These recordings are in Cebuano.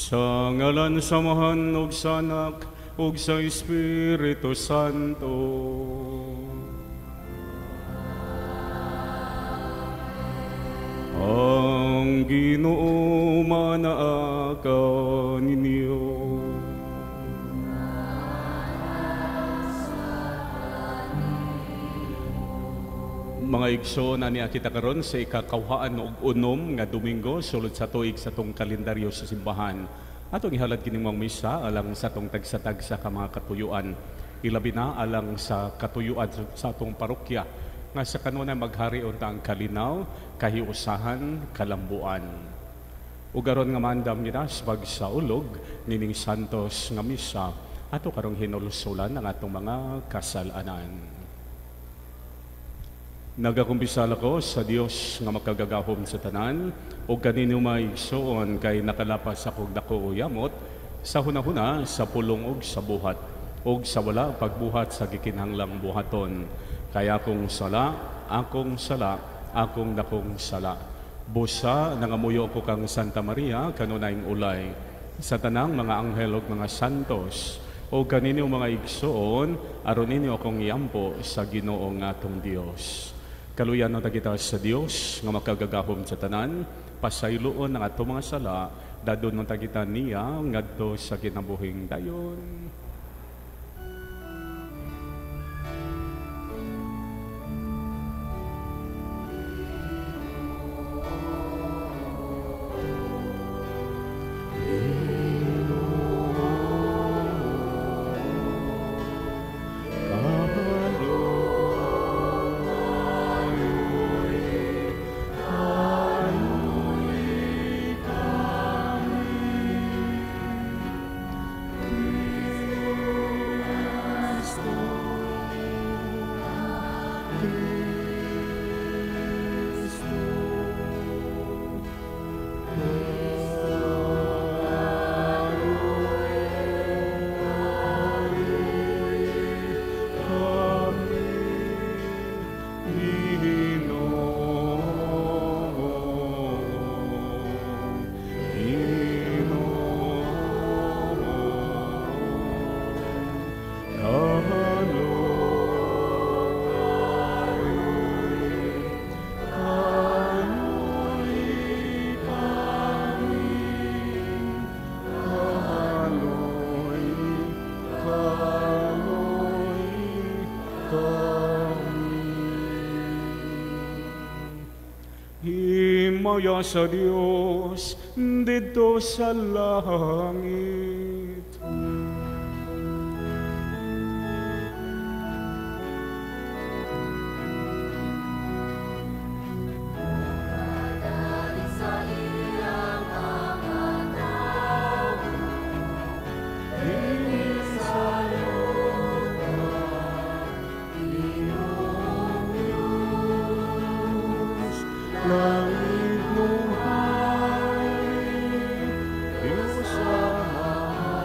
Sa ngalan sa Amahan ug sa Anak ug sa Espiritu Santo. Ang Ginoo manaa kaninyo. Mga igsoon, ani kita karon sa ikakawhaan og unom nga Domingo sulod sa tuig sa tong kalendaryo sa simbahan. Atong ihalad kining mga misa alang sa atong tagsa-tagsa ka mga katuyuan. Ilabi na alang sa katuyuan sa atong parokya nga sa kanunay maghari unta ang kalinaw, kahiusahan, kalambuan. Ug aron nga maandam kita sa pagsaulog nining santos nga misa, ato karong hinulsulan ang atong mga kasalanan. Nagakumpisal ako sa Dios nga makagagahom sa tanan ug kaninyo maigsoon kay nakalapas akong dako o yamot sa hunahuna, sa pulong ug sa buhat ug sa wala pagbuhat sa gikinahanglang buhaton. Kay akong sala, akong sala, akong dakong sala. Busa nangamuyo ko kang Santa Maria kanunayng ulay sa tanang mga anghel ug mga santos o kaninyo mga igsoon aron ninyo akong iampo sa Ginoo nga atong Dios. Kaluyan na kita sa Dios nga makagagahom sa tanan, pasayloon ang atong mga sala, dadon na kita niya ngadto sa kinabuhing dayon. Himaya sa Dios didto sa langit. Langit nung hari, Diyos Amahan,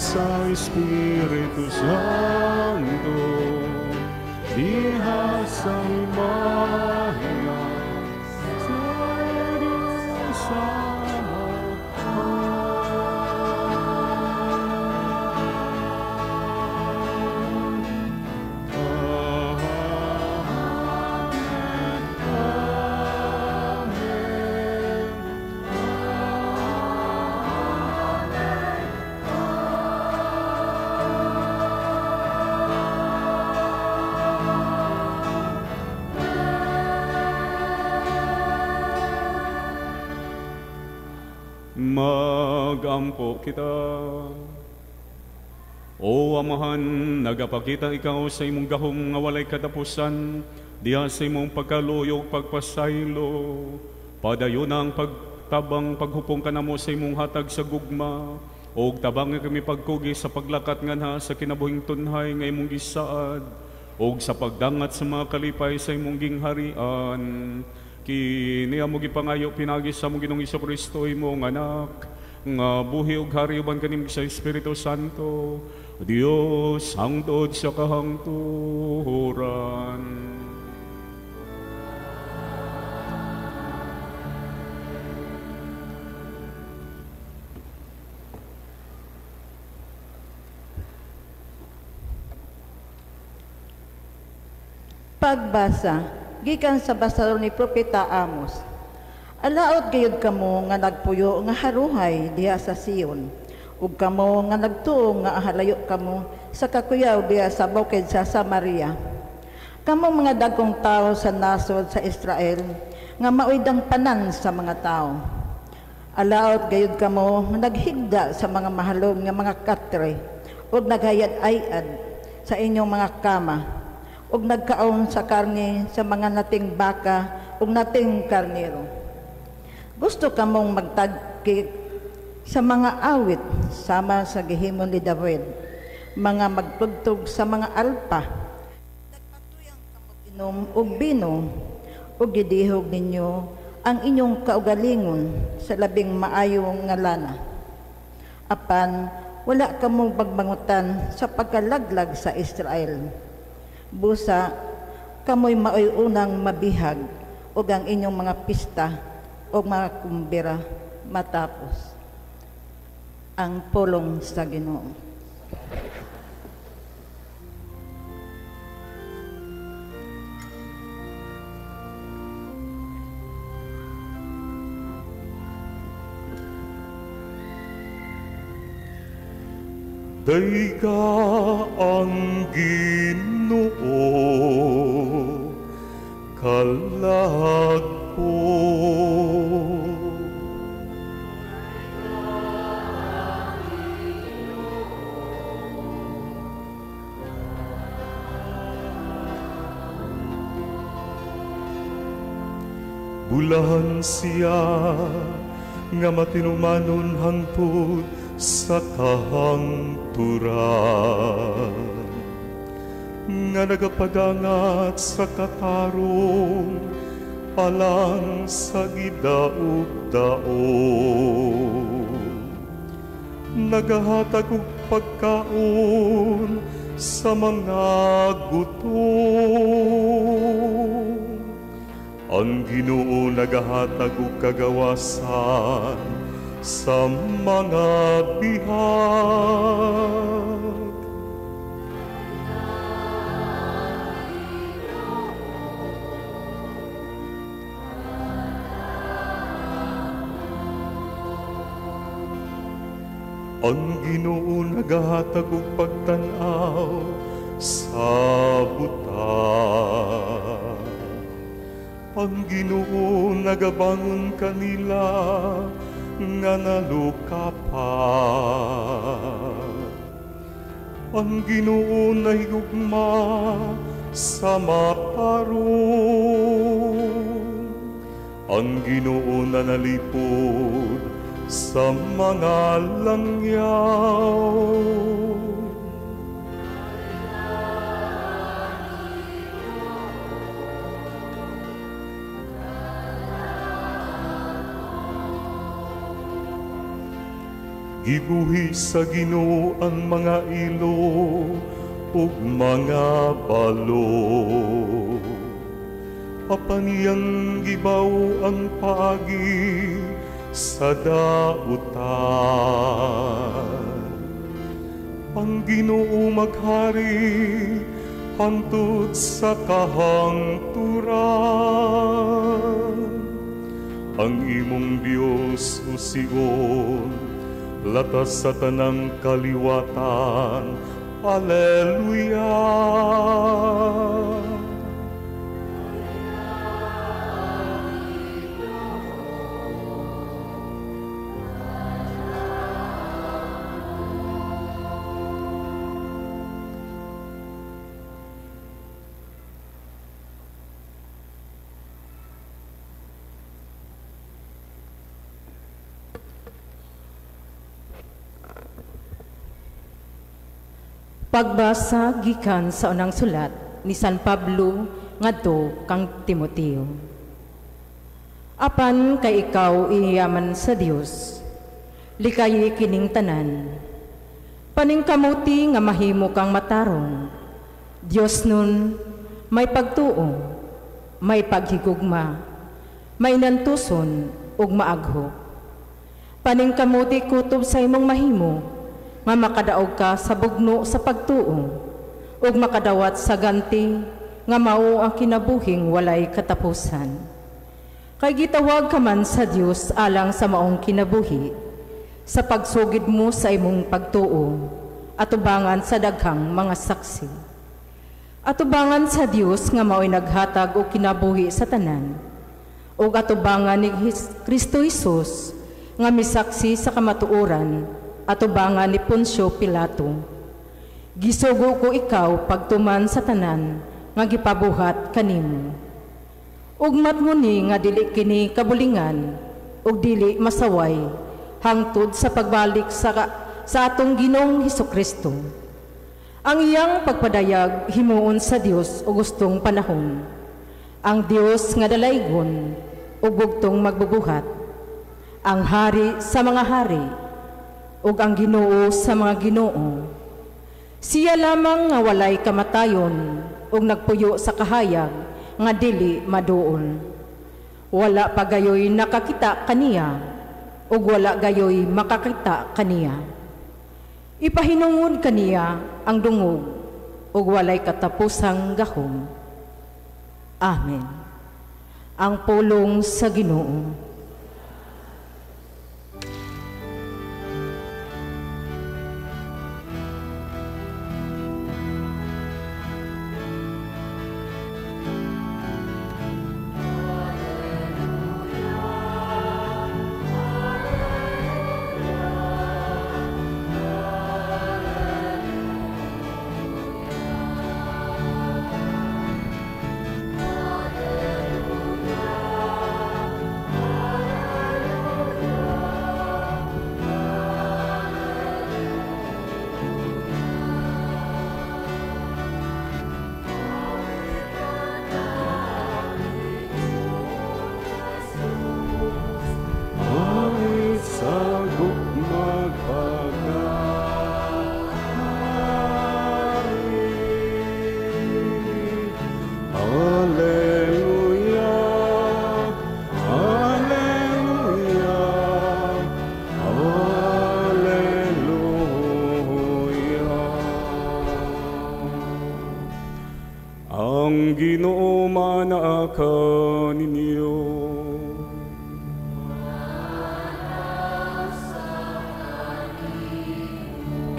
sa Espiritu Santo, diha sa himaya sa Diyos Ama. Magampo kita. O Amahan, nagapakita ikaw sa imong gahom nga walay katapusan, diha sa imong pagkaluyog pagpasaylo. Padayon ang pagtabang paghupong kanamo sa imong hatag sa gugma, og tabangi kami pagkugi sa paglakat nganha sa kinabuhing tunhay nga imong gisaad, og sa pagdangat sa mga kalipay sa imong gingharian. Kini amo gipangayo pinagi sa among Ginoong Hesukristo imong anak, nga buhi ug hari uban kanim sa Espiritu Santo, Dios hangtod sa kahangturan. Pagbasa gikan sa basador ni Propeta Amos. Alaot gayud kamo nga nagpuyo nga haruhay diha sa Sion, ug kamo nga nagtuo nga halayo kamo sa kakuyaw diha sa bukid sa Samaria. Kamo mga dagkong tawo sa nasod sa Israel nga maoy dangpanan sa mga tawo. Alaot gayud kamo nga naghigda sa mga mahalong nga mga katre ug naghayad-ayad sa inyong mga kama, ug nagkaon sa karne sa mga nating baka ug nating karnero. Gusto kamong magtagkik sa mga awit sama sa gihimo ni David, mga magtugtog sa mga alpa. Nagpatuyang kamo inom og bino ug gidihog ninyo ang inyong kaugalingon sa labing maayo nga lana. Apan wala kamong pagbangutan sa pagkalaglag sa Israel. Busa kamoy maoy unang mabihag ug ang inyong mga pista o mga kumbira matapos. Ang pulong sa Ginoo. Dayga ang Ginoo, kalag ko. Bulahan siya nga matinumanon hangtod sa kahangturan, nga nagapadangat sa katarong alang sa gidaog-daog, nagahatag og pagkaon sa mga gutom. Ang Ginoo nagahatag og kagawasan sa mga bihag. Ang Ginoo nagahatag og pagtan-aw sa buta. Ang Ginoo nagabangon kanila nga nalukapat. Ang Ginoo nahigugma sa matarong. Ang Ginoo nanalipod sa mga langyaw. Gibuhi sa Ginoo ang mga ilo ug mga balo. Apan iyang gibaw ang paagi sa dautan. Ang Ginoo maghari hangtod sa kahangturan. Ang imong Dios, o Sion, latas sa tanang kaliwatan. Alleluia. Pagbasa gikan sa unang sulat ni San Pablo ngadto kang Timoteo. Apan kay ikaw iyaman sa Dios, likayi kining tanan. Paningkamuti nga mahimo kang matarong. Dios nun may pagtuo, may paghigugma, may nantuson ug maagho. Paningkamuti kutob sa imong mahimo nga makadaog ka sa bugno sa pagtuo ug makadawat sa ganti nga mao ang kinabuhing walay katapusan. Kay gitawag ka man sa Dios alang sa maong kinabuhi sa pagsugid mo sa imong pagtuo atubangan sa daghang mga saksi. Atubangan sa Dios nga mao'y naghatag og kinabuhi sa tanan ug atubangan ni Kristo Hesus nga misaksi sa kamatuoran atubangan ni Poncio Pilato. Gisugo ko ikaw pagtuman sa tanan nga gipabuhat kanimo. Ugmat mo ni nga dili kini kabulingan ug dili masaway hangtod sa pagbalik sa atong Ginoong Hesukristo. Ang iyang pagpadayag himuon sa Dios og gustong panahon. Ang Dios nga dalaygon ug bugtong magbubuhat. Ang hari sa mga hari ug ang Ginoo sa mga Ginoo. Siya lamang nga walay kamatayon ug nagpuyo sa kahayag nga dili maduol. Wala pa gayoy nakakita kaniya ug wala gayoy makakita kaniya. Ipahinungod kaniya ang dungog ug walay katapusang gahom. Amen. Ang pulong sa Ginoo.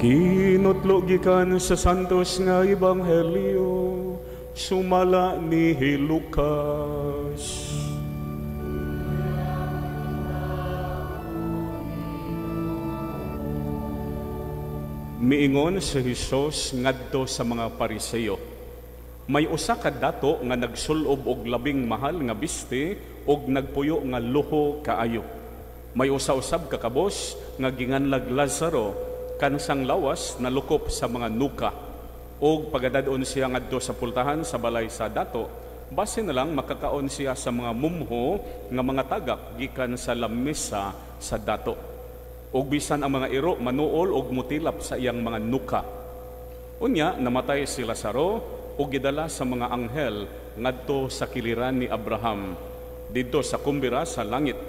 Kinutlo gikan sa Santos nga Ebanghelyo sumala ni Lucas. Miingon si Hesus ngadto sa mga Pariseo. May usa ka dato nga nagsulob og labing mahal nga biste og nagpuyo nga luho kaayo. May usa-usab ka kabos nga ginganlag Lazaro kansang lawas nalukop sa mga nuka. Og pagadad-on siya ngadto sa pultahan sa balay sa dato, base na lang makakaon siya sa mga mumho nga mga tagak gikan sa lamesa sa dato. Ug bisan ang mga iro manuol og mutilap sa iyang mga nuka. Unya namatay si Lazaro ug gidala sa mga anghel ngadto sa kiliran ni Abraham didto sa kumbira sa langit.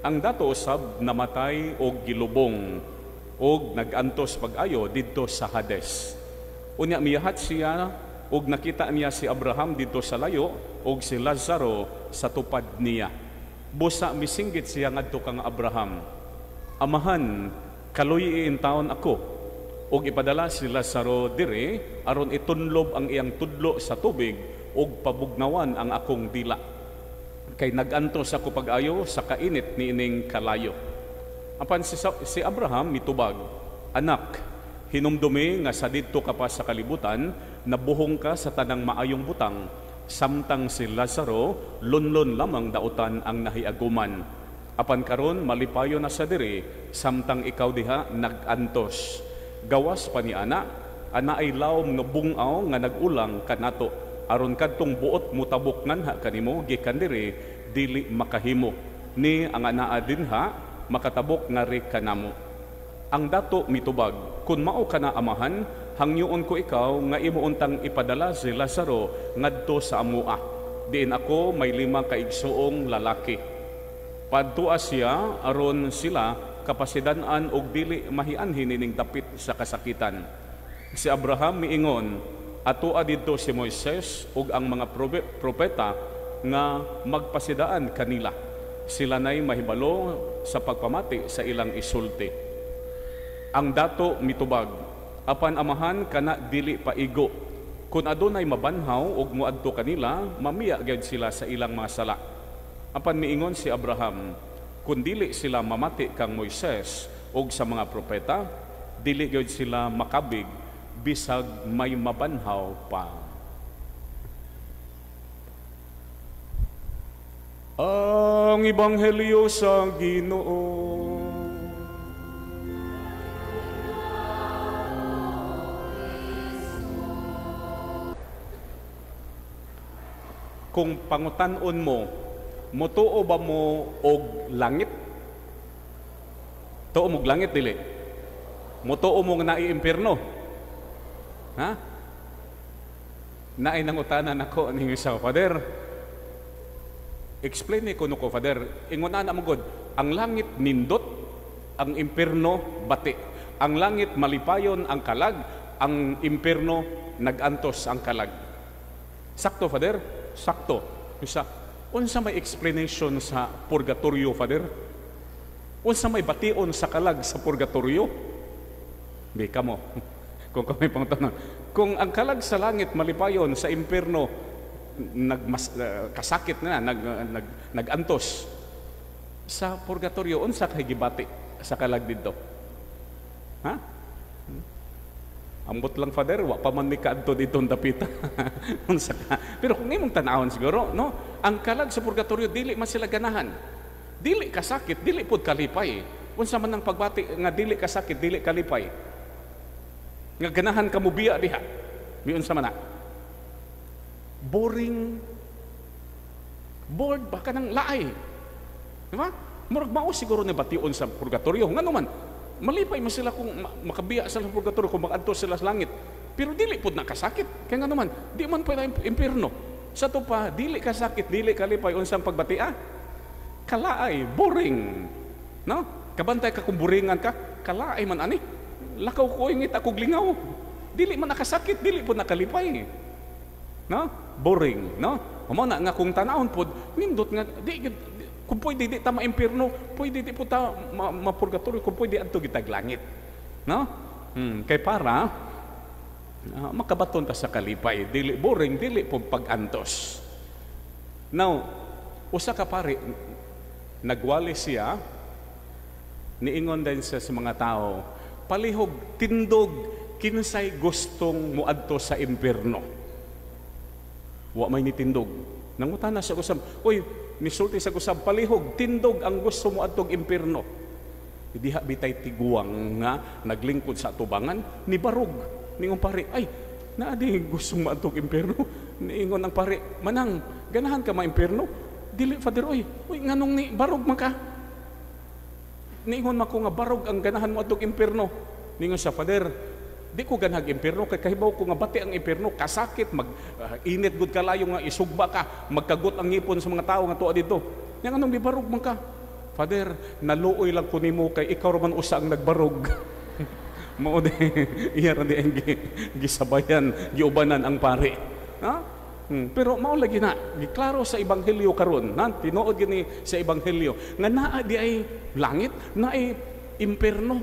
Ang dato usab namatay og gilubong og nagantos pag-ayo didto sa Hades. Unya miyahat siya og nakita niya si Abraham didto sa layo og si Lazaro sa tupad niya. Busa misinggit siya ngadto kang Abraham, "Amahan, kaluy taon ako og ipadala si Lazaro diri aron itunlob ang iyang tudlo sa tubig og pabugnawan ang akong dila. Kay nagantos ako pag-ayo sa kainit niining kalayo." Apan si Abraham mitubag, "Anak, hinumdumi nga sa didto ka pa sa kalibutan, nabuhong ka sa tanang maayong butang, samtang si Lazaro lunlon lamang dautan ang nahiaguman. Apan karon malipayo na sa diri, samtang ikaw diha nagantos. Gawas pa ni ana, ana ay lawom nga bungaw nga nagulang kanato, aron kadtong buot mutabok nganha kanimo gikan diri dili makahimo, ni ang anaa dinha makatabok ngari kanamo." Ang dato mitubag, "Kun mao kana, amahan, hangyoon ko ikaw nga imo untang ipadala si Lazaro ngadto sa amoa, diin ako may 5 ka igsuong lalaki. Padtua siya aron sila kapasidan-an og dili mahianhin nining dapit sa kasakitan." Si Abraham miingon, "Atoa didto si Moises ug ang mga propeta nga magpasidaan kanila. Sila nay mahibalo sa pagpamati sa ilang isulti." Ang dato mitubag, "Apan amahan, kana dili paigo. Kun adunay mabanhaw og moadto kanila, mamiya gyud sila sa ilang mga sala." Apan miingon si Abraham, "Kun dili sila mamati kang Moises og sa mga propeta, dili gyud sila makabig bisag may mabanhaw pa." Ang Ebanghelyo sa Ginoo. Kung pangutan-on mo, mutuo ba mo og langit? Tuo mo og langit dili? Mutuo mo nga naay impierno? Ha? Naay nangutanan ako ning isa, Father. Explain ni kuno ko, Father. Ingon ana mo gud, ang langit nindot, ang impierno bati. Ang langit malipayon ang kalag, ang impierno nagantos ang kalag. Sakto, Father? Sakto. Isa, unsa may explanation sa purgatorio, Father? Unsa may bation sa kalag sa purgatorio? Di ka mo. Kung kami pangutan, kung ang kalag sa langit malipayon, sa impierno kasakit na, nagantos. Sa purgatorio, unsa kay gibati sa kalag didto? Ha? Ambot lang, Father, wa pa man mi kaadto dito ang dapita. Unsa ka? Pero kung imong tan-awon siguro, no, ang kalag sa purgatorio dili man sila ganahan. Dili kasakit, dili pud kalipay. Unsa man ang pagbati nga dili kasakit, dili kalipay? Nga ganahan ka mobiya diha. Miunsa man na? Boring. Bored ba ka ng laay? Di ba? Murag mao siguro ni bation sa purgatorio. Ngano man, malipay man sila kung makabiya sila sa purgatorio, kung makadto sila sa langit. Pero dili pud nakasakit. Kaya nga naman, di man pa impierno. Sa to pa, dili kasakit, dili kalipay, unsang pagbatia? Kalaay, boring. No? Kabantay ka kung boringan ka, kalaay man ani. Lakaw ko ingit akong lingaw. Dili man nakasakit, dili pud nakalipay. No? Boring, no? Mao na nga kung tanawon pod, nindot nga di, kung pwede di ta maimpierno, pwede di po ta mapurgatorio, kung pwede adto gitag langit. No? Kay para makabaton ta sa kalipay, dili boring, dili po pag-antos. Now, usa ka pari nagwali siya, niingon din siya sa mga tao, palihog tindog kinsay gustong muadto sa impierno. Wa may nitindog. Nangutana sa usab, uy, nisulti sa usab, palihog tindog ang gusto mo adtog impierno. Diha bitay tiguang nga naglingkod sa atubangan ni barog. Ningon pare, ay, naa di gusto mo adtog impierno. Niingon ang pare, manang ganahan ka ma-impierno? Dili, Father, oy, uy, nganong ni barog man ka? Niingon man ko nga barog ang ganahan mo adtong impierno. Niingon siya, "Father, di ko ganahag impierno kay kahibaw ko nga bati ang impierno, kasakit, mag init gud kalayo nga isugba ka, magkagot ang ngipon sa mga tao nga tuwa dito." Yang anong gibarog man ka? "Father, naluoy lang ko nimo kay ikaw ra man usa ang nagbarog." Mao di iya ra di ang gisabayan, giubanan ang pare. Ha? Pero mao lagi na, giklaro sa ebanghelyo karon, na tinuod gini sa ebanghelyo nga naa di ay langit, naay impierno,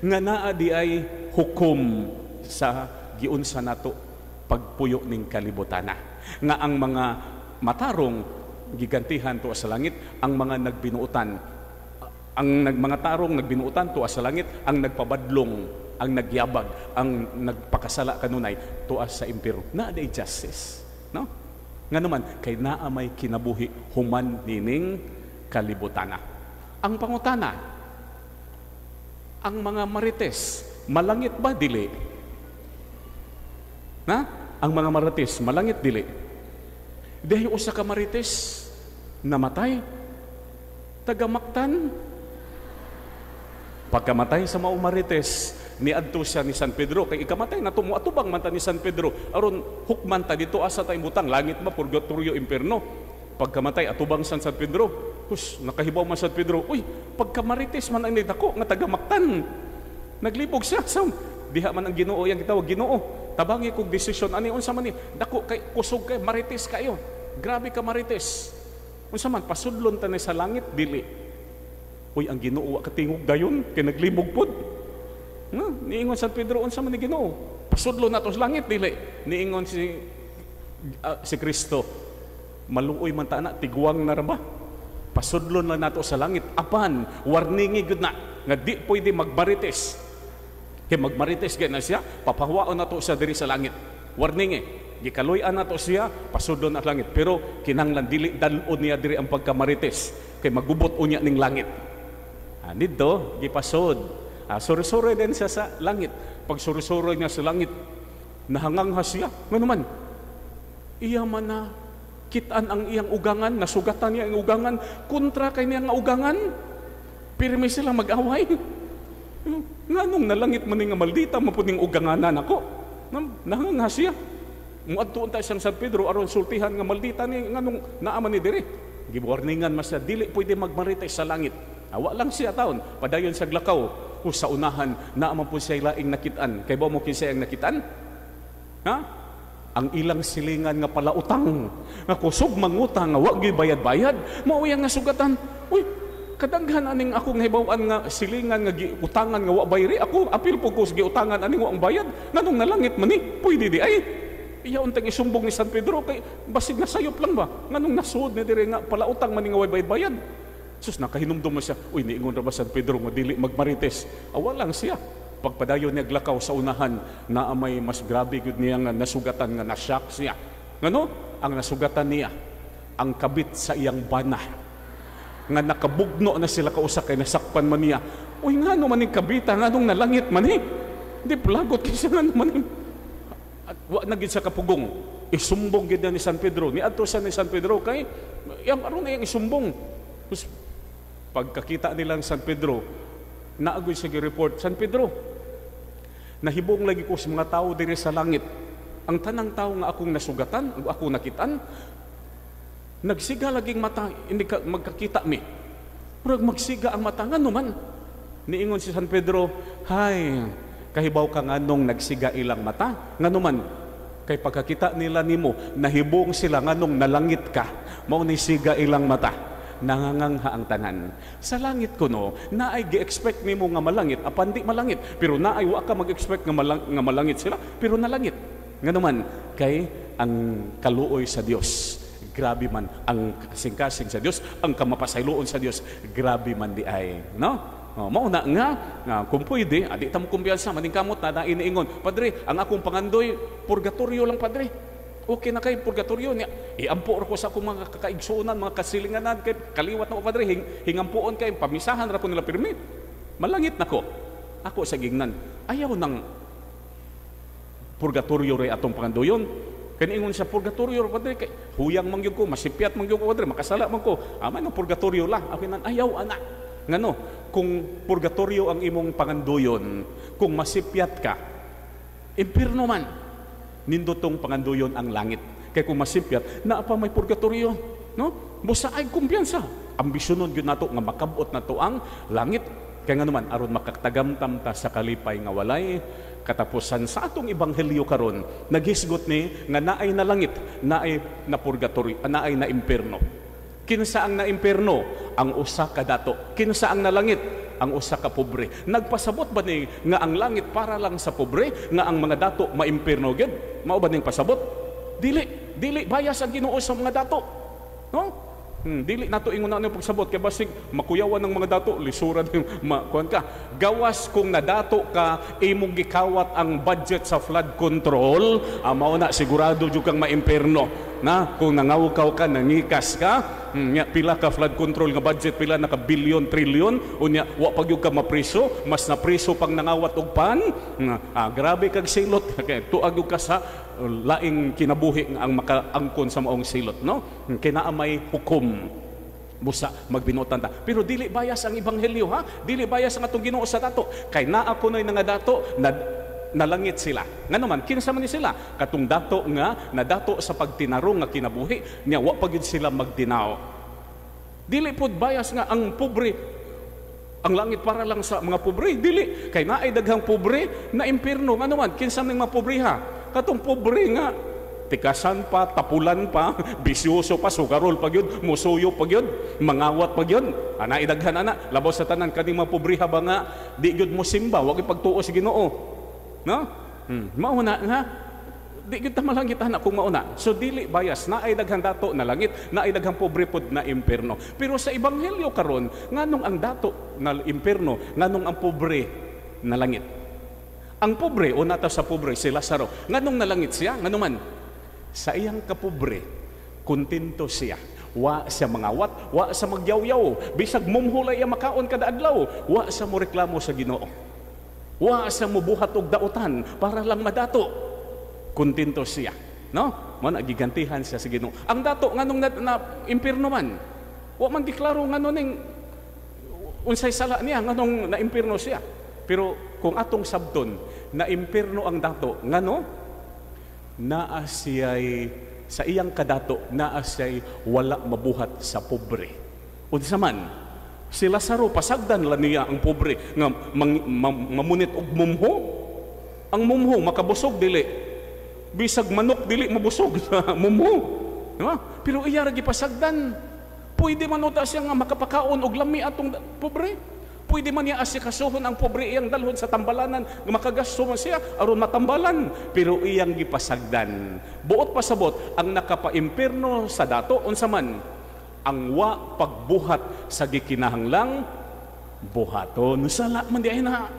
nga naa di ay hukom sa giunsa nato pagpuyo ning kalibutana. Nga ang mga matarong gigantihan tuwa sa langit, ang mga nagbinuutan, ang mga tarong nagbinuutan tuwa sa langit, ang nagpabadlong, ang nagyabag, ang nagpakasala kanunay tuwa sa impierno. Naa di justice, no? Nga naman kay naa may kinabuhi human nining kalibutana. Ang pangutana, ang mga marites malangit ba dili? Na? Ang mga marites malangit dili? Dihay usa ka marites namatay, taga Mactan. Pagkamatay sa maong marites, niadto siya ni San Pedro kay ikamatay na mo atubang man ta ni San Pedro aron hukman ta dito, asa ta imutang, langit ba, purgatorio, impierno. Pagkamatay atubang san San Pedro. Hus, nakahibaw man San Pedro, uy, pagkamarites man ang nidako nga taga Mactan. Naglibog siya sa diha man ang Ginoo, yang gitawag, "Ginoo, tabangi kog desisyon ani, unsa man ni, dako kay kusog kay marites kayo, grabe ka marites, unsa man, pasudlon ta ni sa langit dili?" Uy, ang Ginoo wa katingog dayon kay naglibog pod. No, niingon San Pedro, "Unsa man ni, Ginoo? Pasudlo nato sa langit dili?" Niingon si Kristo, "Maluoy man ta na, tigwang na ra ba? Pasudlon lang nato sa langit, apan warningi gud na nga di pwede magmarites. Kay magmarites gay na siya, papahuwaon nato siya diri sa langit. Warningi, gikaluy-an nato siya, pasudlon na langit. Pero kinahanglan dili dal-on niya diri ang pagkamarites kay magubot unya ning langit." Nidto gipasod. Suri-suri din siya sa langit. Pag suri-suri niya sa langit, nahangangha siya. Ngano man, iya man na kitaan ang iyang ugangan, nasugatan niya ang ugangan, kontra kay niya nga ugangan. Pirmi sila mag-away. Nganong nalangit man ni nga maldita mapuning uganganan ako? Nahangha siya. Muadto unta siyang San Pedro aron sultihan nga maldita ni, nganong naa man ni diri. Giwarningan man siya, dili pwede magmarites sa langit. Awa lang siya taon, padayon sa glakaw. O sa unahan, naa man po siya laing nakitaan. Kay ba mo kinsa ang nakitaan? Ha? Ang ilang silingan nga palautang, nga kusog mangutang, nga wa gyud bayad-bayad, mao yang nasugatan. Uy, kadaghan aning akong nahibaw-an nga silingan nga giutangan nga wa bayri, ako apil po ko sa giutangan aning wa ang bayad, nganong nalangit man ni, pwede di ay. Iya untang isumbong ni San Pedro kay basig na sayop lang ba? Nganong nasuod ni diri nga palautang man ni nga way bayad-bayad? Sus, nakahinumdum mo siya, uy, niingon ra ba San Pedro nga dili magmarites? Awa lang siya. Pagpadayon niya glakaw sa unahan, naa may mas grabe gud niya nga nasugatan, nga nashock siya. Ngano? Ang nasugatan niya, ang kabit sa iyang bana. Nga nakabugno na sila kausa kay nasakpan man niya. Uy, ngano man ning kabita, nganong nalangit man ni? Di plagot kay siya, ngano man ni? At wa na gid siya kapugong. Isumbong gid ni San Pedro. Niadto siya ni San Pedro kay yang aron na iyang isumbong. Tapos, pagkakita nilang San Pedro, naagoy siya gi-report, "San Pedro, nahibong lagi ko sa mga tao diri sa langit. Ang tanang tao nga akong nasugatan, ang akong nakitaan, nagsiga laging mata, hindi ka magkakita mi. Murag magsiga ang mata, ngano man?" Niingon si San Pedro, "Hay, kahibaw ka nganong nagsiga ilang mata? Ngano man, kay pagkakita nila nimo, nahibong sila nganong nalangit ka, mao ni siga ilang mata." Nangangangha ang tanan. Sa langit kuno, naay gi-expect nimo nga malangit, apan di malangit. Pero naay wa ka mag-expect nga, nga malangit sila, pero nalangit. Ngano man, kay ang kaluoy sa Dios, grabe man ang kasing-kasing sa Dios, ang kamapasayloon sa Dios, grabe man di ay, no? Oh, mao na nga, nga kung pwede, adi ta mo kumpiyansa, maningkamot na iniingon, "Padre, ang akong pangandoy, purgatorio lang, padre. Okay na kay purgatorio niya. Iampo ra ko sa akong mga kakaigsuonan, mga kasilinganan, kay kaliwat na ko, padre, hingampuon kay pamisahan ra ko nila pirmi. Malangit na ko." Ako sa gingnan, ayaw nang purgatorio ray atong pangandoyon. Kay niingon sa purgatorio, padre, kay huyang man gyud ko, masipyat man gyud ko, padre, makasala man ko. Ama nang purgatorio lang. Ako nan ayaw ana. Ngano, kung purgatorio ang imong panganduyon, kung masipyat ka, impierno man. Nindotong panganduyon ang langit. Kay kung masipyat, naa pa may purgatorio, no? Busa ay kumpiyansa. Ambisyonon gyud nato nga makabot nato ang langit. Kaya nga naman, aron makatagamtam ta sa kalipay nga walay katapusan. Sa atong ebanghelyo karon, naghisgot ni nga naay na langit, naay na purgatorio, naay na impierno. Kinsa ang na-impierno? Ang usa ka dato. Kinsa ang nalangit? Ang usa ka pobre. Nagpasabot ba ni nga ang langit para lang sa pobre, nga ang mga dato maimpierno gyud? Mao ba ning pasabot? Dili, dili bayas ang Ginoo sa mga dato. No? Dili nato ingon na pagsabot kay basig makuyawan ng mga dato, lisuran makuan ka. Gawas kung nadato ka, imong gikawat ang budget sa flood control, mao na sigurado jud kang maimpierno. Na kung nangawkaw ka, nangikas ka, nya pila ka flood control nga budget, pila na ka billion, trillion, unya wa pa gyud ka mapriso, mas napriso pang nangawat og pan, grabe kag silot. Kay tuag gyud ka sa laing kinabuhi nga ang makaangkon sa maong silot, no? Kinaa may hukom. Busa magbinuotan ta. Pero dili bayas ang ebanghelyo, ha? Dili bayas ang atong Ginoo sa dato. Kay naa kunoy nga dato na nalangit sila. Ngano man, kinsa man ni sila? Katong dato nga nadato sa pagtinarong nga kinabuhi, nya wa pa gyud sila magdinaw. Dili pod bayas nga ang pobre, ang langit para lang sa mga pobre. Dili, kay naay daghang pobre na impierno. Ngano man, kinsa man mga pobre, ha? Katong pobre nga tikasan pa, tapulan pa, bisyoso pa, sugarol pa gyud, musuyo pa gyud, mangawat pa gyud. Ana idaghan ana, labaw sa tanan kaning mga pobreha ba nga di gyud mo simba, wa gyud pagtuo sa Ginoo. No? Mao na nga di gyud ta malangit ana kung mao na. So dili bayas, naay daghang dato na langit, naay daghang pobre pod na impierno. Pero sa ebanghelyo karon, nganong ang dato na impierno, nganong ang pobre na langit? Ang pobre, una ta sa pobre, si Lazaro. Nganong nalangit siya? Ngano man? Sa iyang kapobre, kontento siya. Wa siya mangawat, wa siya magyawyaw. Bisag mumhulay iya makaon kada adlaw, wa siya moreklamo sa Ginoo. Wa siya mobuhat og dautan para lang madato. Kontento siya, no? Mo na gigantihan siya sa Ginoo. Ang dato nganong na impierno man? Wa man giklaro ngano ning unsay sala niya nganong na impierno siya. Pero kung atong sabton na impierno ang dato, ngano naa siya'y sa iyang kadato, naa siya'y wala mabuhat sa pobre. Unsa man, si Lazaro pasagdan lang niya ang pobre nga mamunit og mumho. Ang mumho makabusog dili. Bisag manok dili mabusog sa mumho. Diba? Pero iya ra gipasagdan. Pwede man uta siya nga makapakaon og lami atong pobre. Pwede man niya asikasuhon ang pobre iyang dalhon sa tambalanan, nga makagasto man siya aron matambalan, pero iyang gipasagdan. Buot pasabot ang nakapaimpierno sa dato unsa man ang wa pagbuhat sa gikinahanglang buhaton. Sala man di ay na.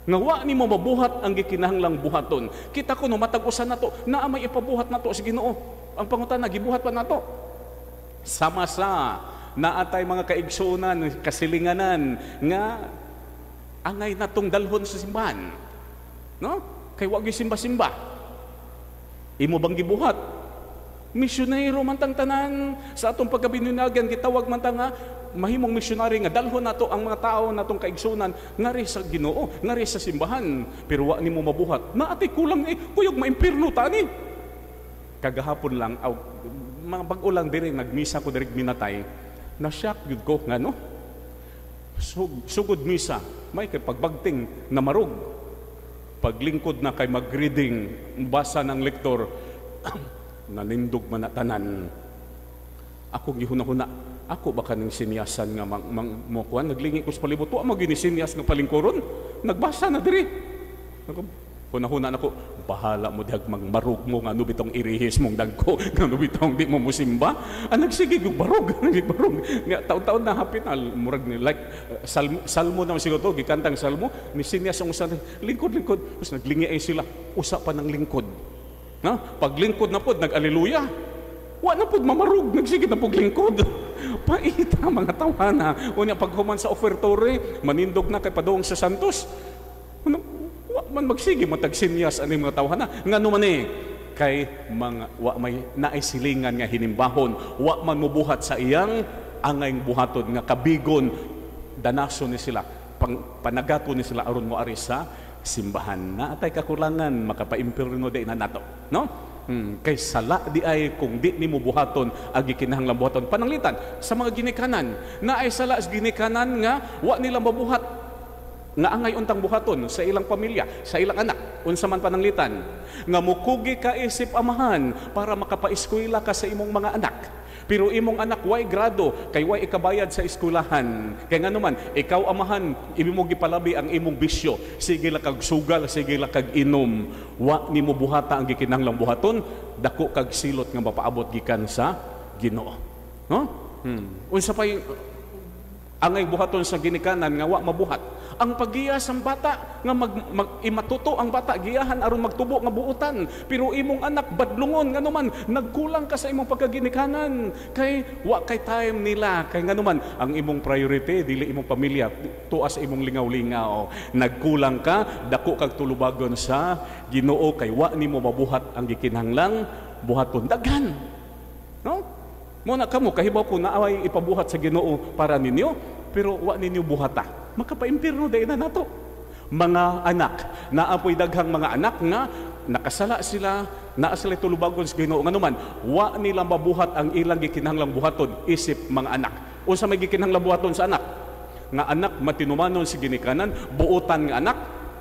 Nga wa nimo mabuhat ang gikinahanglang buhaton. Kita kuno matag usa nato naa may ipabuhat nato sa Ginoo. Ang pangutana, gibuhat pa nato. Sama sa naatay mga kaigsuonan, kasilinganan nga angay natong dalhon sa simbahan. No? Kay wa gyud simba-simba. Imo bang gibuhat? Misyonero man tang tanan sa atong pagkabininagan, gitawag man ta nga mahimong misyonary nga dalhon nato ang mga tao natong kaigsuonan ngari sa Ginoo, ngari sa simbahan, pero wa nimo mabuhat. Naatay kulang kuyog maimpierno ta ni. Kagahapon lang aw, mga bag-o lang diri nagmisa ko diri minatay. Na-shock gyud ko ngano. Sugod misa, may kay pagbagting na marug. Paglingkod na kay magreading, basa ng lektor, nanindog man na tanan. Ako gihuna-huna, ako ba kaning sinyasan nga mokuan, naglingi ko sa palibot, wa mo gini sinyas nga palingkuron, nagbasa na diri. Hunahuna nako, bahala mo dihag magmarug mo nga bitong irihis mong dagko, nga bitong di mo musimba. Ah, nagsige yung barog, barog. Nga taon-taon na hapit na murag ni like salmo na siguro to, gikantang salmo ni sinyas ang usa lingkod-lingkod, tapos naglingi ay sila, usa pa ng lingkod. Na, paglingkod na pod nag-aleluya. Wa na pod mamarug, nagsige na pog lingkod. Paita mga tawhana. Unya paghuman sa ofertore, manindog na kay padung sa Santos. Ano, wa man magsige matag sinyas ani mga tawhana. Ngano man kay mga wa may naay silingan nga hinimbahon, wa man mobuhat sa iyang angay buhaton nga kabigon danaso ni sila, panagato ni sila aron mo ari sa simbahan. Na atay kakulangan makapaimpirno di na nato, no? Kay sala di ay kung di nimo buhaton ang gikinahanglan buhaton. Pananglitan sa mga ginikanan, na ay sala sa ginikanan nga wa nila mabuhat nga angay untang buhaton sa ilang pamilya, sa ilang anak, unsa man pananglitan nga mukugi ka isip amahan para makapaeskwela ka sa imong mga anak. Pero imong anak way grado kay way ikabayad sa eskwelahan. Kay nganuman ikaw amahan imo gipalabi ang imong bisyo, sige la kag sugal, sige la kag inom, wa nimo buhata ang gikinahanglang buhaton, dako kag silot nga mapaabot gikan sa Ginoo, no? Unsa pay angay buhaton sa ginikanan nga wa mabuhat? Ang paggiya sa bata nga imatuto ang bata giyahan aron magtubo nga buutan, pero imong anak badlungon nganuman nagkulang ka sa imong pagkaginikanan kay wa kay time nila, kay nganuman ang imong priority dili imong pamilya, tuas sa imong lingaw-lingaw. Nagkulang ka, dako kag tulubagon sa Ginoo kay wa nimo mabuhat ang gikinahanglang buhaton. Daghan, no? Mo na kamo kahibaw ko naaway ipabuhat sa Ginoo para ninyo, pero wa ninyo buhata. Makapaimpirno dahil na nato. Mga anak, naapoy daghang mga anak nga nakasala sila, naa sila tulubagon sa Ginoo nganuman wa nila mabuhat ang ilang gikinahanglang buhaton isip mga anak. Unsa may gikinahanglang buhaton sa anak? Nga anak matinumanon sa ginikanan, buotan nga anak,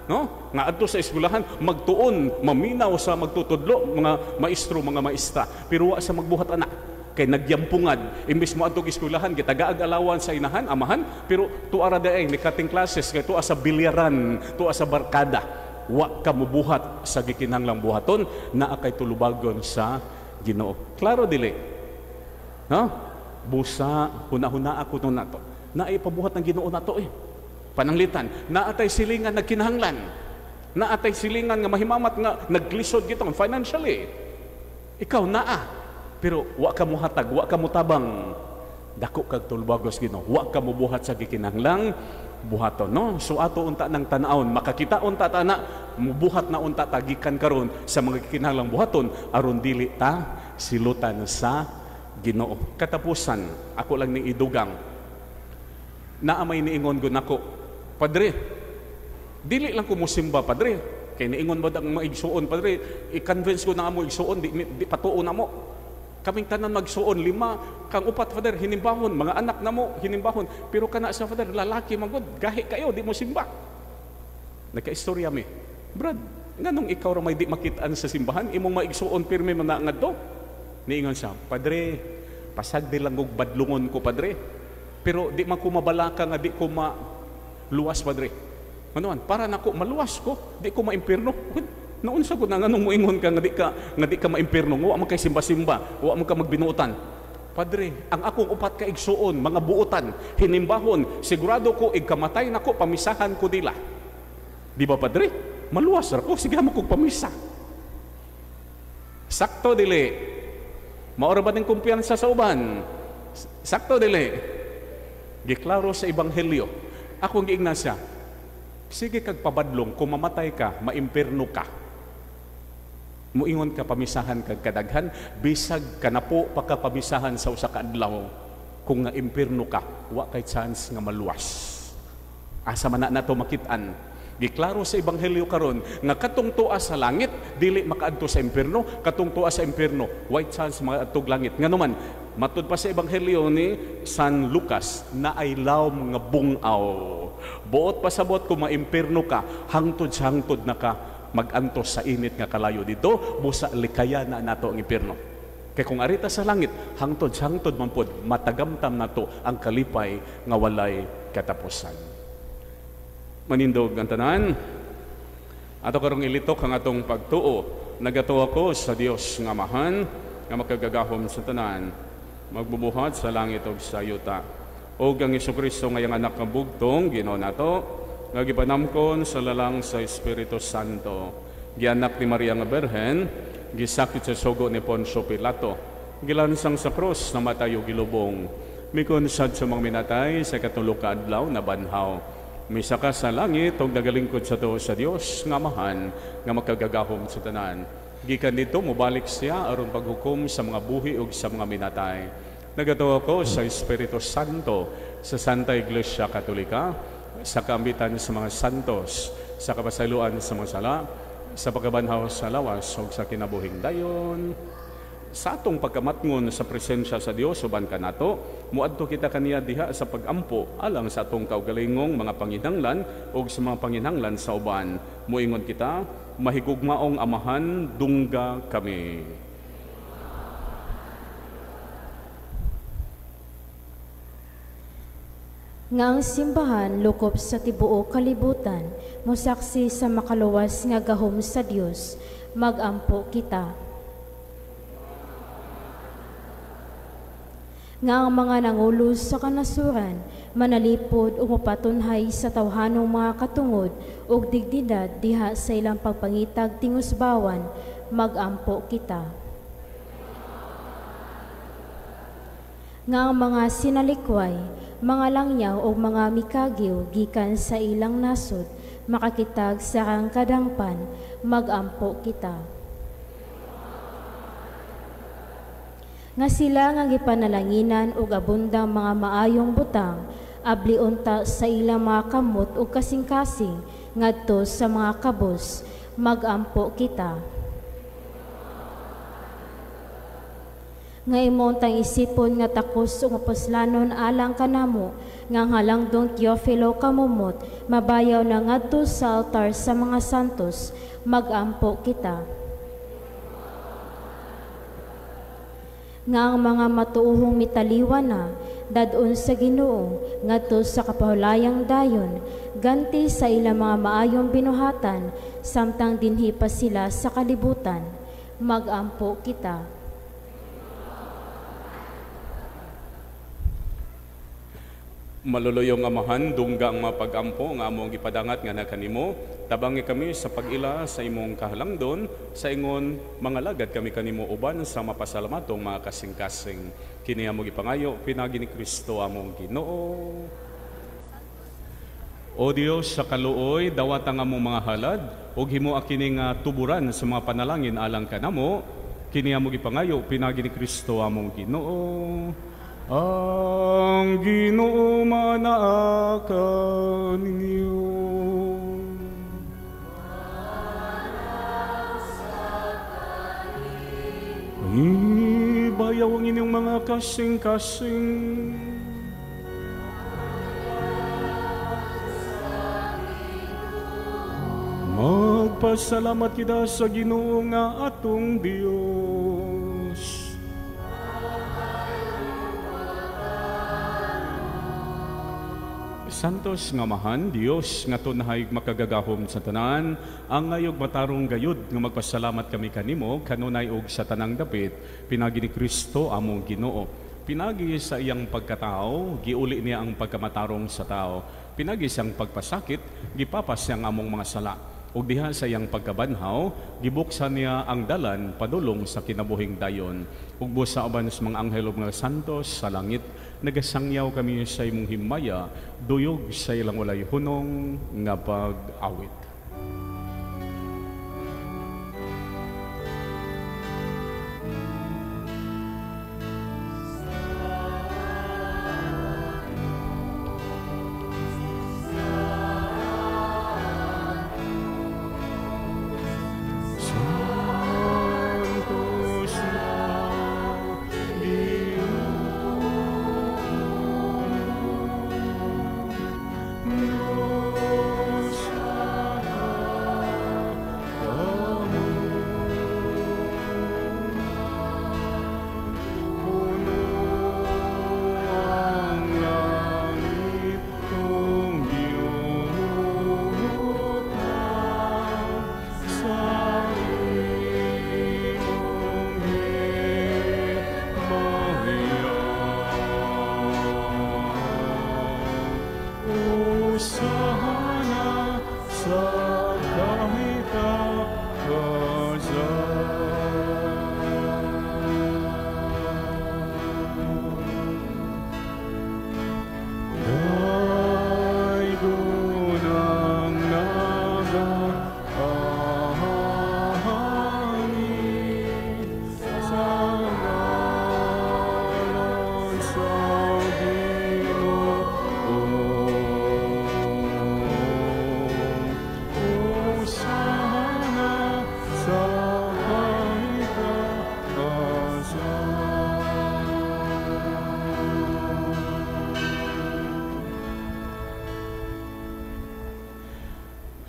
no? Nga adto sa eskwelahan magtuon, maminaw sa magtutudlo, mga maestro, mga maestra, pero wa sa magbuhat anak. Kay nagyampungad, imbes mo adtong eskwelahan gitagaag alawan sa inahan, amahan, pero tuara daay ni cutting classes kay tuwa sa bilyaran, tuwa sa barkada. Wa ka mobuhat sa gikinahanglang buhaton, naa kay tulubagon sa Ginoo. Klaro dili? No? Busa huna-huna ako no nato. Naay pabuhat ng Ginoo nato eh. Pananglitan, naa tay silingan nagkinahanglan. Naa tay silingan nga mahimamat nga naglisod gitong financially. Ikaw naa, pero wa ka muhatag, wa ka mutabang, dako kag tulbagos Ginoo, wa ka mubuhat sa gikinahanglang buhaton, no? So ato unta ng tan-awon, makakita unta ta na, mubuhat na unta ta gikan karon sa mga gikinahanglang buhaton aron dili ta silutan sa Ginoo. Katapusan, ako lang ning idugang. Naa may niingon gud nako, Padre, dili lang ko mosimba, Padre. Kay niingon ba ang maigsuon, Padre? I-convince ko na amo igsuon, di patuon na mo. Kaming tanan magsuon, 5 kang 4, Father, hinimbahon, mga anak na mo, hinimbahon. Pero kana sa Father, lalaki magod, gahi kayo, di mo simba. Nagka-istorya mi. Brad, nganong ikaw ra may di makitaan sa simbahan, imong maigsuon pirmi man na ngadto? Niingon siya, Padre, pasag di lang og badlungon ko, Padre. Pero di man ko mabalaka nga di ko maluwas, Padre. Ano man, para nako maluwas ko, di ko maimpirno. Naunsa ko na nganong moingon ka nga di ka maimpirno, wa man kay simba-simba, wa man ka magbinuotan. Padre, ang akong 4 ka igsuon, mga buotan, hinimbahon, sigurado ko igkamatay nako, pamisahan ko nila. Di ba, Padre? Maluwas ra ko, sige mo kog pamisa. Sakto dili. Maura ba ning kumpiyansa sa uban? Sakto dili. Giklaro sa ebanghelyo. Akong giingnan siya, sige kag pabadlong, kung mamatay ka, maimpirno ka. Muingon ka pamisahan kag kadaghan, bisag kanapo pagkapamisahan sa usa ka adlaw, kung nga impirno ka, wa kay chance nga maluwas. Asa man na nato makit-an? Giklaro sa ebanghelyo karon nga katong tuwa sa langit dili makaadto sa impierno, katong tuwa sa impierno way chance makaadtog langit. Nganuman matud pa sa ebanghelyo ni San Lucas na ay lawom nga bungaw. Buot pasabot kung maimpierno ka, hangtod sa hangtod na ka magantos sa init nga kalayo dito, busa likaya na nato ang impierno. Kay kung arita sa langit, hangtod sa hangtod man pod matagamtam nato ang kalipay nga walay katapusan. Manindog ang tanan. Ato karong ilitok ang atong pagtuo. Nagatuo ako sa Dios nga Amahan, nga makagagahom sa tanan, magbubuhat sa langit ug sa yuta. Og ang Hesukristo ngayang anak nga bugtong Ginoo nato, nga gipanamkon sa lalang sa Espiritu Santo, gianak ni Maria nga Birhen, gisakit sa sugo ni Poncio Pilato, gilansang sa krus, namatay ug gilubong, mikonsad sa mga minatay sa katulo ka adlaw na banhaw, misaka sa langit ug nagalingkod sa tuo sa Dios nga Amahan nga makagagahom sa tanan. Gikan didto mobalik siya aron paghukom sa mga buhi ug sa mga minatay. Nagatuo ko sa Espiritu Santo, sa Santa Iglesia Katolika, sa kaambitan sa mga santos, sa kapasayloan sa mga sala, sa pagkabanhaw sa lawas ug sa kinabuhing dayon. Sa atong pagkamatngon sa presensya sa Dios uban kanato, moadto kita kaniya diha sa pagampo alang sa atong kaugalingong mga panginahanglan ug sa mga panginahanglan sa uban. Moingon kita, mahigugmaong Amahan, dungga kami. Nga ang simbahan lukop sa tibuok kalibutan, mosaksi sa makaluwas nga gahom sa Dios, magampo kita. Nga ang mga nangulo sa kanasuran, manalipod o mapatunhay sa tawhanong mga katungod ug dignidad diha sa ilang pagpangitag tingusbawan, magampo kita. Nga ang mga sinalikway, mga langyaw o mga mikagiw gikan sa ilang nasod, makakitag sa kadangpan, magampo kita. Nga sila nga gipanalanginan og abundang mga maayong butang, abli unta sa ilang mga kamot ug kasing-kasing ngadto sa mga kabos, magampo kita. Nga imo untang isipon nga takos ug mapuslanon alang kanamo, nga ang halangdong Teofilo kamumot, mabayaw na ngadto sa altar sa mga santos, magampo kita. Nga ang mga matuohong mitaliwa na, dad-on sa Ginoo, ngadto sa kapahulayang dayon, ganti sa ilang mga maayong binuhatan, samtang dinhi pa sila sa kalibutan, magampo kita. Maluluyong Amahan, dungga ang mga pag-ampo nga among gipadangat nga nakanimo, tabangi kami sa pag-ila sa imong kahalangdon, sa ingon mga lagad kami kanimo uban sa mapasalamatong mga kasing-kasing. Kini among gipangayo pinaagi ni Kristo among Ginoo. O Dios sa kaluoy, dawata ang among mga halad ug himoa kini nga tuburan sa mga panalangin alang kanamo. Kini among gipangayo pinaagi ni Kristo among Ginoo. Ang Ginoo manaa kaninyo. Ibayaw ang inyong mga kasing-kasing. Magpasalamat kita sa Ginoo nga atong Dios. Santos nga Amahan, Dios nga tunhay makagagahom sa tanan, ang ngayog matarong gayud nga magpasalamat kami kanimo kanunay og sa tanang dapit, pinagi ni Kristo among Ginoo. Pinagi sa iyang pagkatao, giuli niya ang pagkamatarong sa tao. Pinagi siyang pagpasakit, gipapas siyang among mga sala. Ug diha sa iyang pagkabanhaw, gibuksan niya ang dalan padulong sa kinabuhing dayon. Ug busa uban sa mga anghel ug mga santos sa langit, nagasangyaw kami sa imong himaya, duyog sa ilang walay hunong nga pag-awit. Santos na Diyos,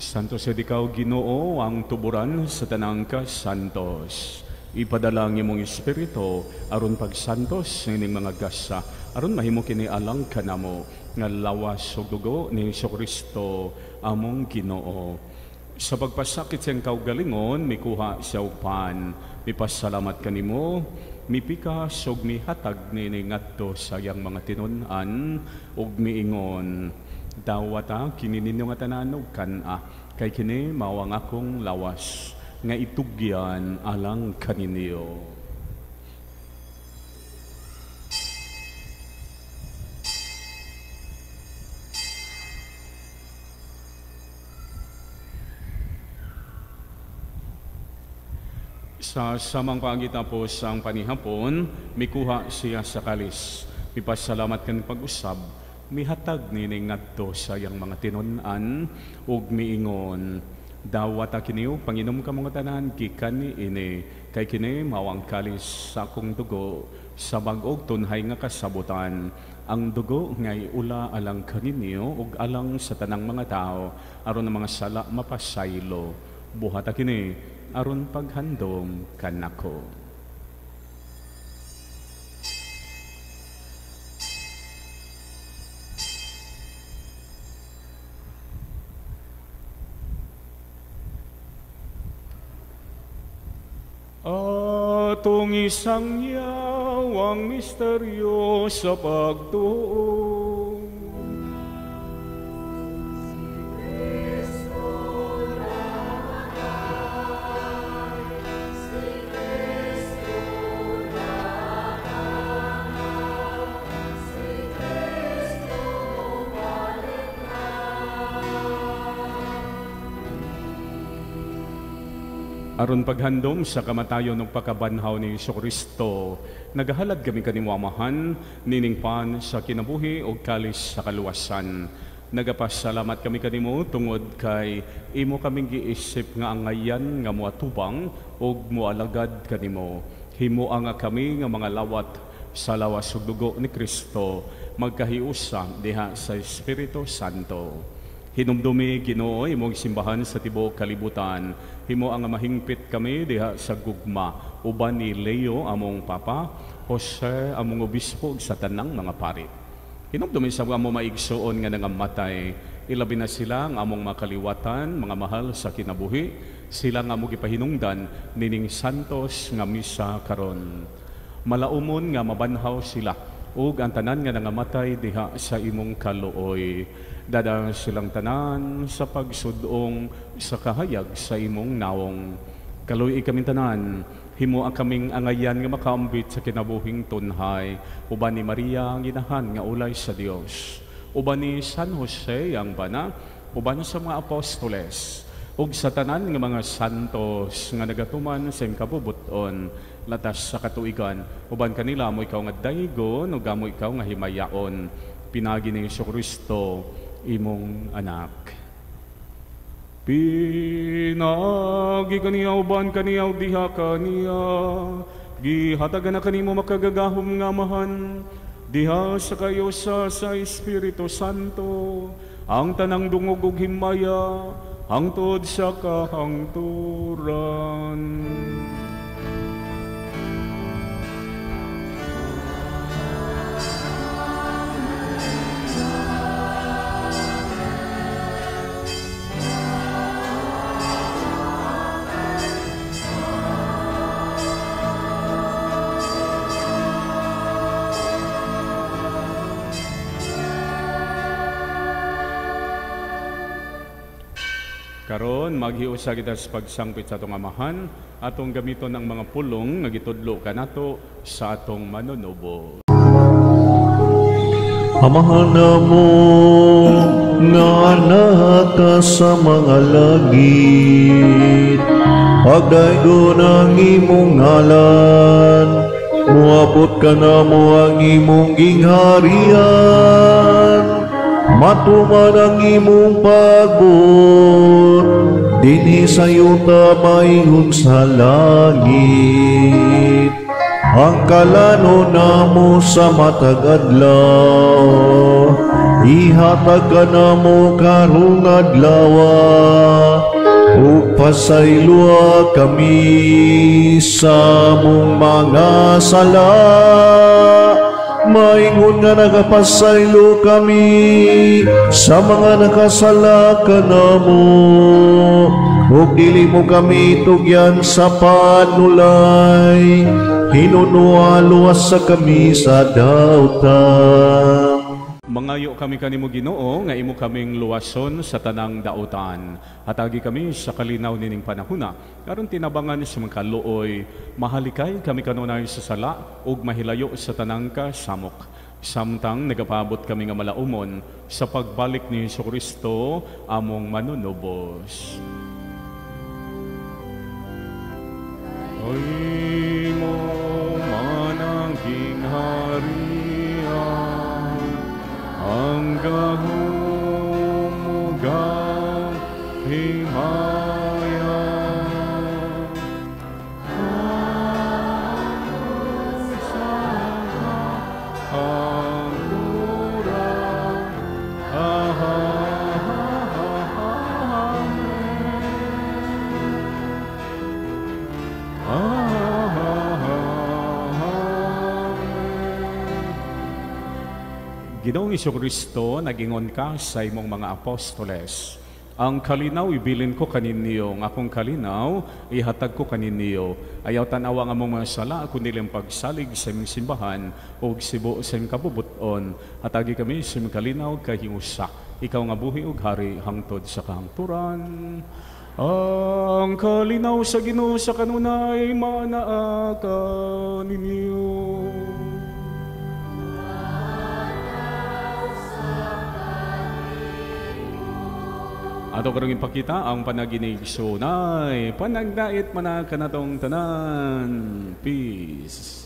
Santo sa ikaw, Ginoo, ang tuburan sa tanang kasantos. Ipadala ang imong espiritu aron pagsantos nining mga gasa, aron mahimo kini alang kanamo nga lawas ug dugo ni Hesukristo among Ginoo. Sa pagpasakit siyang kaugalingon, mikuha siya og pan, mipasalamat kanimo, mipikas ug mihatag nini ngadto sa iyang mga tinun-an ug miingon, dawata kini ninyo nga tanan og kan-a, kay kini mao ang akong lawas nga itugyan alang kaninyo. Sa samang paagitapos ang panihapon, mikuha siya sa kalis, mipasalamat kan pag-usab, mihatag nini ngadto sa iyang mga tinun-an ug miingon, dawata kini panginom ka mga tanan gikan niini, kay kini mao ang kalis sa akong dugo sa bag-og tunhay nga kasabutan, ang dugo nga iula alang kaninyo ug alang sa tanang mga tawo aron ang mga sala mapasaylo. Buhata kini aron paghandom kanako. Atong isang yawang misteryo sa pagtuo. Si Kristo namatay, si Kristo nabanhaw, si Kristo bumalik na. Aron paghandom sa kamatayon ug pagkabanhaw ni Hesukristo, nagahalad kami kanimo Amahan nining pan sa kinabuhi ug kalis sa kaluwasan. Nagapasalamat kami kanimo tungod kay imo kaming giisip nga angayan nga moatubang ug moalagad kanimo. Himoa nga kami nga mga lawat sa lawas ug dugo ni Kristo, magkahiusa diha sa Espiritu Santo. Hinumdumi, Ginoo, imong simbahan sa tibuok kalibutan. Himo ang mahingpit kami diha sa gugma uban ni Leo among Papa, Jose among obispo ug sa tanang mga pari. Hinumdumi sa among maigsuon nga nangamatay, ilabi na sila ang among makaliwatan, mga mahal sa kinabuhi, sila nga among gipahinungdan nining santos nga misa karon. Malaumon nga mabanhaw sila ug ang tanan nga nangamatay diha sa imong kaluoy. Dada silang tanan sa pagsudong sa kahayag sa imong nawong. Kaluoy kaming tanan, himo ang kaming angayan nga makaambit sa kinabuhing tunhay, uban ni Maria ang inahan nga ulay sa Dios, uban ni San Jose ang bana, uban sa mga apostoles, ug sa tanan nga mga santos nga nagatuman sa imong kabubut-on latas sa katuigan, uban kanila amo ikaw nga daygon ug amo ikaw nga himayaon, pinaagi ni Hesukristo imong anak. Pinaagi kaniya uban kaniya diha kaniya, gihatagan na kanimo makagagahom nga Amahan, diha sa kayusa sa Espiritu Santo, ang tanang dungog ug himaya hangtod sa kahangturan. Karon maghiusa kita sa pagsangpit sa atong Amahan, atong gamiton ang mga pulong nga gitudlo kanato sa atong manunubo. Amahan namo nga naka sa mga langit, pagdaygon ang imong ngalan, moabot kanamo ang imong gingharian, matuman ang imong pagbuot, dinhi sa yuta maingon sa langit. Ang kalano namo sa matag adlaw, Ihatag kanamo karong adlaw, ug pasayloa kami sa among mga sala, maingon nga nagapasaylo kami sa mga nakasala kanamo. Ug dili mo kami tugyan sa panulay, hinunoa luwas sa kami sa dautan. Mangayo kami kanimo Ginoo nga imo kaming luwason sa tanang dautan. Hatagi kami sa kalinaw nining panahuna aron tinabangan sa mga kaluoy, mahalikay kami kanunay sa sala ug mahilayo sa tanang kasamok. Samtang nagapaabot kami nga malaumon sa pagbalik ni Hesukristo among manunubos. Ay mo manang gingharian, ang gahumugang himaya. Ang kurang, Ginoong Hesukristo, nagingon ka sa imong mga apostoles, ang kalinaw ibilin ko kaninyo, ang akong kalinaw ihatag ko kaninyo. Ayaw tanawa ang among mga sala, kundi ang pagsalig sa imong simbahan ug sibo sa imong kabubuton. Hatagi kami sa imong kalinaw kahingusa. Ikaw nga buhi ug hari hangtod sa kahangturan. Ang kalinaw sa Ginoo sa kanunay manaa kaninyo. Ato karong ipakita ang panaginig sunay, panagdait man kanatong tanan. Peace.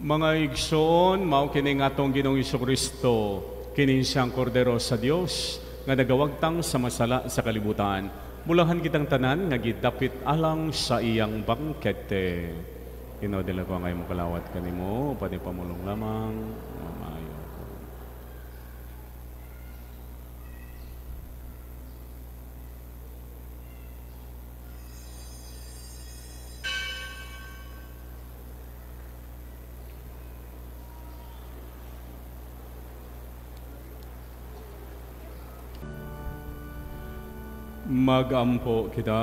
Mga igsoon, mao kini nga atong Ginoong Hesukristo, kini siyang kordero sa Dios nga nagawagtang sa masala sa kalibutan. Mulahan kitang tanan nga gidapit alang sa iyang bangkete. Ginoo, dila ko ang imong kalawat kanimo, pati pamulong lamang maayo. Magampo kita.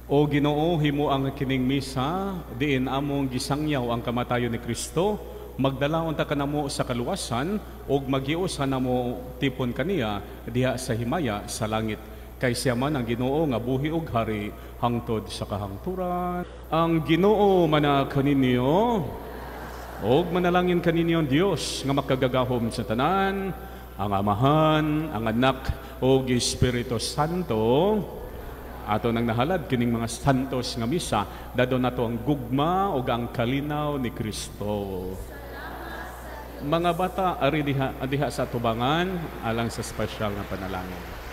O Ginoo, himo ang kining misa, diin among gisangyaw ang kamatayon ni Kristo, magdala unta kanamo sa kaluwasan ug magiusa namo tipon kaniya diha sa himaya sa langit. Kay siya man ang Ginoo nga buhi ug hari hangtod sa kahangturan. Ang Ginoo mana kaninyo ug manalangin kaninyo ang Dios nga makagagahom sa tanan, ang Amahan, ang Anak, o Espiritu Santo. Ato nang nahalad kining mga santos nga misa, dadon nato ang gugma o ang kalinaw ni Kristo. Mga bata, ari diha sa tubangan, alang sa espesyal nga panalangin.